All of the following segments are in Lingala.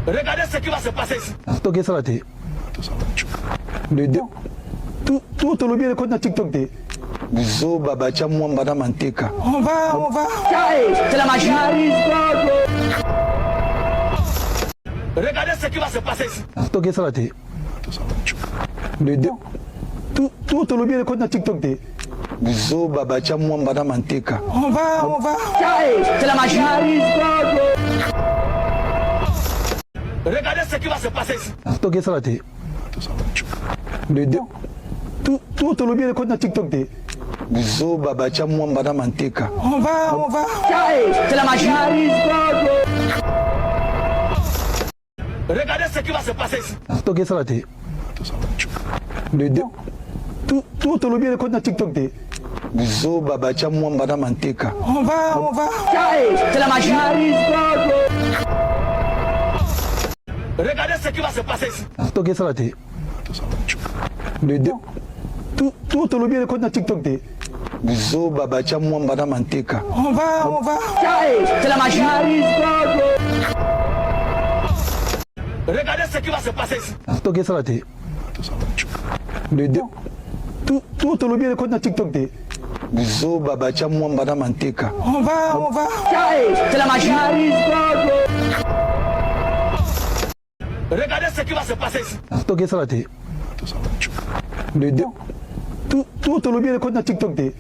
Regardez ce qui va se passer ici. TikTok esala te. Le deux. Tout tout tolobi ekoti na TikTok te. Buzoba batia mwamba na manteka. On va, on va. C'est la magie. Regardez ce qui va se passer ici. TikTok esala te. Le deux. Tout tout tolobi ekoti na TikTok te. Buzoba batia mwamba na manteka. On va, on va. C'est la magie. Regardez ce qui va se passer ici. TikTok esala te. Le deux. Tout tout tolobi ekoti na TikTok te. Buzoba batia mwamba na manteka. On va, on va. C'est la magie. Regardez ce qui va se passer ici. TikTok esala te. Le deux. Tout tout tolobi ekoti na TikTok te. Buzoba batia mwamba na manteka. On va, on va. C'est la magie. Regardez ce qui va se passer ici. TikTok esala te. Le deux. Tout tout tolobi ekoti na TikTok te. Buzoba batia mwamba na manteka. On va, on va. C'est la magie. Regardez ce qui va se passer ici. TikTok esala te. Le deux. Tout tout tolobi ekoti na TikTok te. Buzoba batia mwamba na manteka. On va, on va. C'est la magie. Regardez ce qui va se passer ici. TikTok esala te. Le deux. Tout tout tolobi ekoti na TikTok te.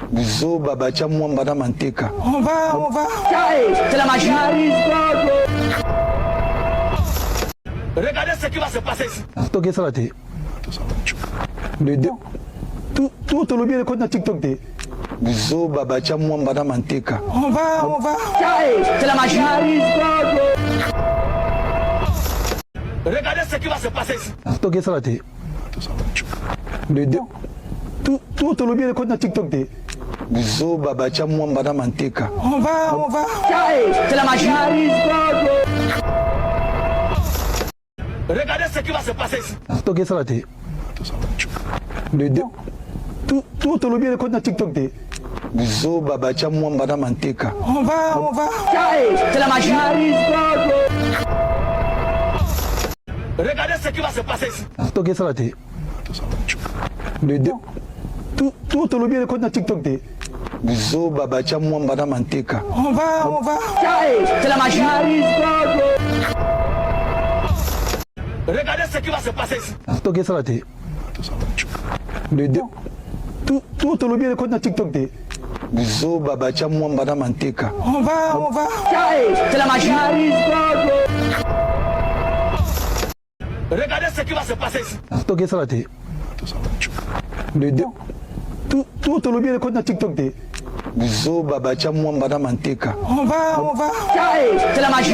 Buzoba batia mwamba na manteka. On va, on va. C'est la magie. Regardez ce qui va se passer ici. TikTok esala te. Le deux. Tout tout tolobi ekoti na TikTok te. Buzoba batia mwamba na manteka. On va, on va. C'est la magie. Regardez ce qui va se passer ici. TikTok esala te. Le deux. Tout tout tolobi ekoti na TikTok te. Buzoba batia mwamba na manteka. On va, on va. C'est la magie. Regardez ce qui va se passer ici. TikTok esala te. Le deux. Tout tout tolobi ekoti na TikTok te. Buzoba batia mwamba na manteka. On va, on va. C'est la magie. Regardez ce qui va se passer ici. TikTok esala te. Le deux. Tout tout tolobi ekoti na TikTok te. Buzoba batia mwamba na manteka. On va, on va. C'est la magie. Regardez ce qui va se passer ici. TikTok esala te. Le deux. Tout tout tolobi ekoti na TikTok te. Buzoba batia mwamba na manteka. On va, on va. C'est la magie. Regardez ce qui va se passer ici. TikTok esala te. Le deux. Tout tout tolobi ekoti na TikTok te. Buzoba batia mwamba na manteka. On va, on va. C'est la magie.